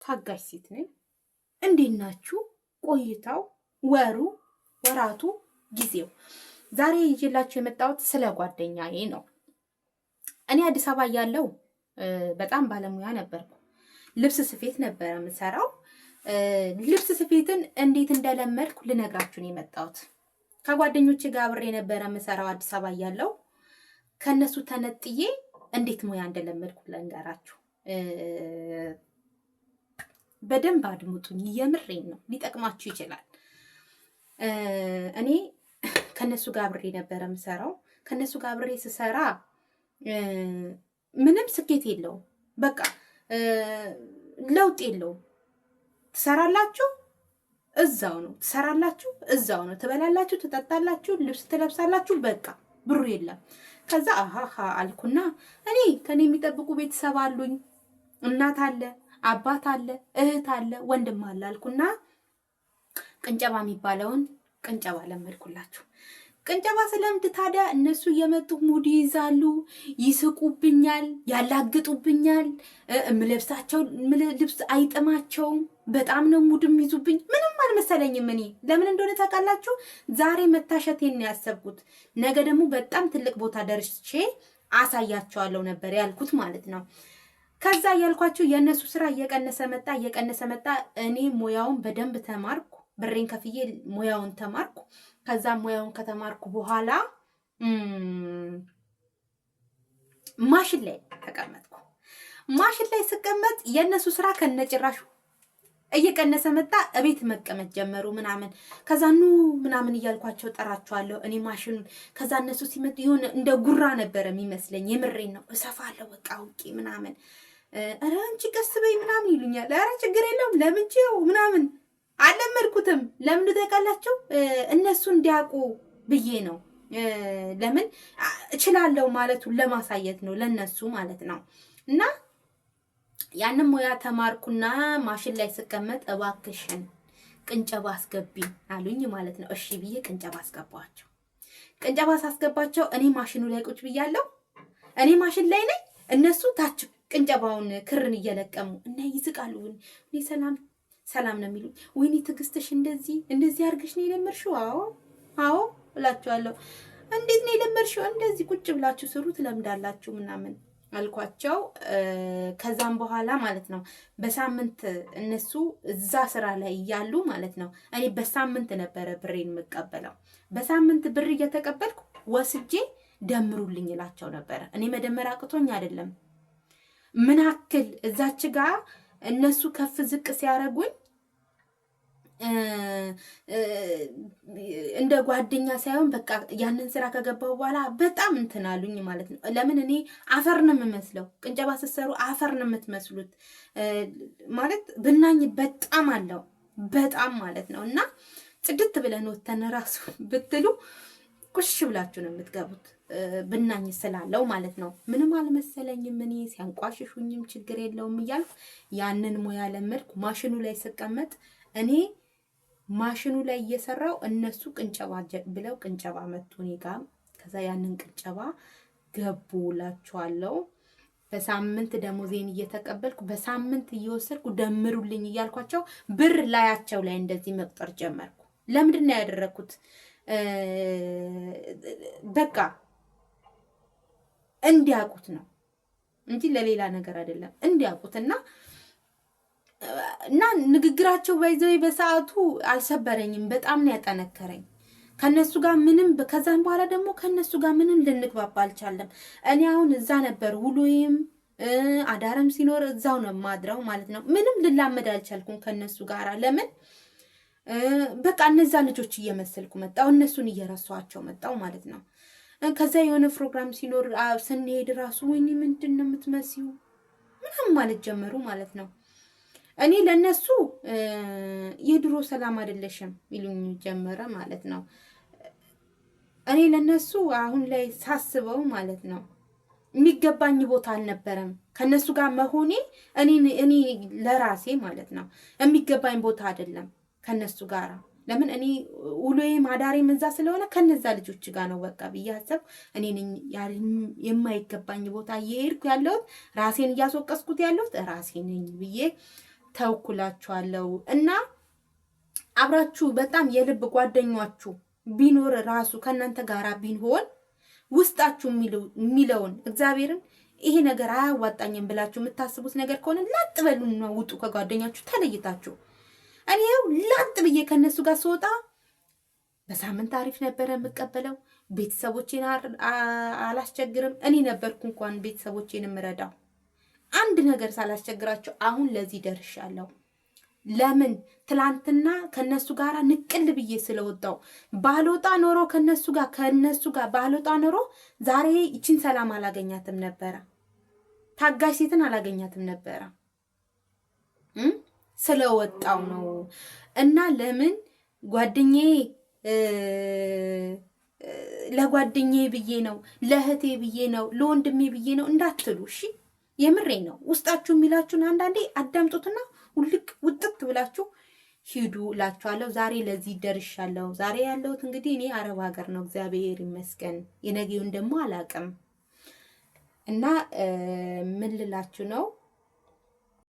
ታጋሽ ሴት ነኝ። እንዴት ናችሁ? ቆይታው፣ ወሩ፣ ወራቱ፣ ጊዜው። ዛሬ ይዤላችሁ የመጣሁት ስለ ጓደኛዬ ነው። እኔ አዲስ አበባ እያለሁ በጣም ባለሙያ ነበርኩ። ልብስ ስፌት ነበረ የምሰራው። ልብስ ስፌትን እንዴት እንደለመድኩ ልነግራችሁ ነው የመጣሁት። ከጓደኞቼ ጋር አብሬ ነበረ የምሰራው አዲስ አበባ እያለሁ። ከእነሱ ተነጥዬ እንዴት ሙያ እንደለመድኩ ልንገራችሁ። በደንብ አድምጡኝ፣ የምሬን ነው፣ ሊጠቅማችሁ ይችላል። እኔ ከነሱ ጋር አብሬ ነበረ የምሰራው። ከነሱ ጋር አብሬ ስሰራ ምንም ስኬት የለውም፣ በቃ ለውጥ የለውም። ትሰራላችሁ እዛው ነው፣ ትሰራላችሁ እዛው ነው፣ ትበላላችሁ፣ ትጠጣላችሁ፣ ልብስ ትለብሳላችሁ፣ በቃ ብሩ የለም። ከዛ አሃሃ አልኩና እኔ ከኔ የሚጠብቁ ቤተሰብ አሉኝ፣ እናት አለ፣ አባት አለ፣ እህት አለ፣ ወንድም አለ አልኩና ቅንጨባ የሚባለውን ቅንጨባ ለመድኩላችሁ። ቅንጨባ ስለምድ ታዲያ እነሱ እየመጡ ሙድ ይይዛሉ፣ ይስቁብኛል፣ ያላግጡብኛል። እምለብሳቸው ልብስ አይጥማቸውም። በጣም ነው ሙድ የሚይዙብኝ። ምንም አልመሰለኝም። እኔ ለምን እንደሆነ ታውቃላችሁ? ዛሬ መታሸቴን ነው ያሰብኩት። ነገ ደግሞ በጣም ትልቅ ቦታ ደርሼ አሳያቸዋለሁ ነበር ያልኩት ማለት ነው። ከዛ እያልኳቸው የእነሱ ስራ እየቀነሰ መጣ፣ እየቀነሰ መጣ። እኔ ሙያውን በደንብ ተማርኩ። ብሬን ከፍዬ ሙያውን ተማርኩ። ከዛ ሙያውን ከተማርኩ በኋላ ማሽን ላይ ተቀመጥኩ። ማሽን ላይ ስቀመጥ የእነሱ ስራ ከነጭራሹ እየቀነሰ መጣ። እቤት መቀመጥ ጀመሩ ምናምን። ከዛ ኑ ምናምን እያልኳቸው ጠራቸዋለሁ እኔ ማሽኑን። ከዛ እነሱ ሲመጡ የሆነ እንደ ጉራ ነበረ የሚመስለኝ። የምሬን ነው። እሰፋለሁ በቃ አውቄ ምናምን። ኧረ አንቺ ቀስ በይ ምናምን ይሉኛል። ኧረ ችግር የለውም ለምጄው ምናምን አልለመድኩትም። ለምን ታውቃላችሁ? እነሱ እንዲያውቁ ብዬ ነው። ለምን እችላለሁ ማለቱን ለማሳየት ነው ለነሱ ማለት ነው። እና ያንን ሙያ ተማርኩና ማሽን ላይ ስቀመጥ እባክሽን ቅንጨባ አስገቢ አሉኝ ማለት ነው። እሺ ብዬ ቅንጨባ አስገባቸው። ቅንጨባ ሳስገባቸው እኔ ማሽኑ ላይ ቁጭ ብያለሁ። እኔ ማሽን ላይ ነኝ፣ እነሱ ታች ቅንጨባውን ክርን እየለቀሙ እና ይስቃሉ። እኔ ሰላም ሰላም ነው የሚሉኝ። ወይኔ ትዕግስትሽ እንደዚህ እንደዚህ አድርገሽ ነው የለመድሽው? አዎ አዎ እላችኋለሁ። እንዴት ነው የለመድሽው? እንደዚህ ቁጭ ብላችሁ ስሩ ትለምዳላችሁ ምናምን አልኳቸው። ከዛም በኋላ ማለት ነው በሳምንት እነሱ እዛ ስራ ላይ እያሉ ማለት ነው እኔ በሳምንት ነበረ ብሬን የምቀበለው። በሳምንት ብር እየተቀበልኩ ወስጄ ደምሩልኝ እላቸው ነበረ። እኔ መደመር አቅቶኝ አይደለም። ምን አክል እዛች ጋር እነሱ ከፍ ዝቅ ሲያደርጉኝ እንደ ጓደኛ ሳይሆን በቃ ያንን ስራ ከገባሁ በኋላ በጣም እንትን አሉኝ ማለት ነው። ለምን እኔ አፈር ነው የምመስለው። ቅንጨባ ስትሰሩ አፈር ነው የምትመስሉት ማለት ብናኝ በጣም አለው በጣም ማለት ነው። እና ጽድት ብለን ወተን ራሱ ብትሉ ቁሽ ብላችሁ ነው የምትገቡት ብናኝ ስላለው ማለት ነው። ምንም አልመሰለኝም። እኔ ሲያንቋሽሹኝም ችግር የለውም እያልኩ ያንን ሙያ ለመድኩ። ማሽኑ ላይ ስቀመጥ እኔ ማሽኑ ላይ እየሰራው እነሱ ቅንጨባ ብለው ቅንጨባ መጡ እኔ ጋ። ከዛ ያንን ቅንጨባ ገቡላችኋለሁ። በሳምንት ደሞዜን እየተቀበልኩ በሳምንት እየወሰድኩ ደምሩልኝ እያልኳቸው ብር ላያቸው ላይ እንደዚህ መቁጠር ጀመርኩ። ለምንድን ነው ያደረግኩት? በቃ እንዲያውቁት ነው እንጂ ለሌላ ነገር አይደለም። እንዲያውቁትና እና ንግግራቸው ባይዘው በሰዓቱ አልሰበረኝም። በጣም ነው ያጠነከረኝ። ከነሱ ጋር ምንም ከዛም በኋላ ደግሞ ከነሱ ጋር ምንም ልንግባባ አልቻለም። እኔ አሁን እዛ ነበር ውሎዬም አዳርም ሲኖር እዛው ነው ማድረው ማለት ነው። ምንም ልላመድ አልቻልኩም ከነሱ ጋር። ለምን በቃ እነዛ ልጆች እየመሰልኩ መጣው፣ እነሱን እየረሷቸው መጣው ማለት ነው። ከዛ የሆነ ፕሮግራም ሲኖር ስንሄድ ራሱ ወይኔ ምንድን ነው የምትመሲው ምናምን ማለት ጀመሩ ማለት ነው። እኔ ለእነሱ የድሮ ሰላም አይደለሽም ይሉኝ ጀመረ ማለት ነው። እኔ ለእነሱ አሁን ላይ ሳስበው ማለት ነው የሚገባኝ ቦታ አልነበረም ከእነሱ ጋር መሆኔ። እኔ ለራሴ ማለት ነው የሚገባኝ ቦታ አይደለም ከእነሱ ጋር። ለምን እኔ ውሎዬ ማዳሬ እዛ ስለሆነ ከነዛ ልጆች ጋር ነው በቃ ብዬ አሰብኩ። እኔ ነኝ የማይገባኝ ቦታ እየሄድኩ ያለሁት፣ ራሴን እያስወቀስኩት ያለሁት ራሴ ነኝ ብዬ ተውኩላችኋለሁ። እና አብራችሁ በጣም የልብ ጓደኛችሁ ቢኖር ራሱ ከእናንተ ጋራ ቢሆን ውስጣችሁ የሚለውን እግዚአብሔርን ይሄ ነገር አያዋጣኝም ብላችሁ የምታስቡት ነገር ከሆነ ላጥ በሉና ውጡ ከጓደኛችሁ ተለይታችሁ። እኔ ይኸው ላጥ ብዬ ከእነሱ ጋር ስወጣ በሳምንት አሪፍ ነበረ የምቀበለው። ቤተሰቦቼን አላስቸግርም። እኔ ነበርኩ እንኳን ቤተሰቦቼን የምረዳው አንድ ነገር ሳላስቸግራቸው አሁን ለዚህ ደርሻለሁ። ለምን ትላንትና ከነሱ ጋር ንቅል ብዬ ስለወጣው። ባልወጣ ኖሮ ከነሱ ጋር ባልወጣ ኖሮ ዛሬ ይችን ሰላም አላገኛትም ነበረ። ታጋሽ ሴትን አላገኛትም ነበረ። ስለወጣው ነው። እና ለምን ጓደኛዬ ለጓደኛዬ ብዬ ነው፣ ለእህቴ ብዬ ነው፣ ለወንድሜ ብዬ ነው እንዳትሉ እሺ። የምሬ ነው። ውስጣችሁ የሚላችሁን አንዳንዴ አዳምጡትና ውልቅ ውጥት ብላችሁ ሂዱ እላችኋለሁ። ዛሬ ለዚህ ደርሻለሁ። ዛሬ ያለሁት እንግዲህ እኔ አረብ ሀገር ነው፣ እግዚአብሔር ይመስገን። የነገውን ደግሞ አላቅም እና ምን ልላችሁ ነው፣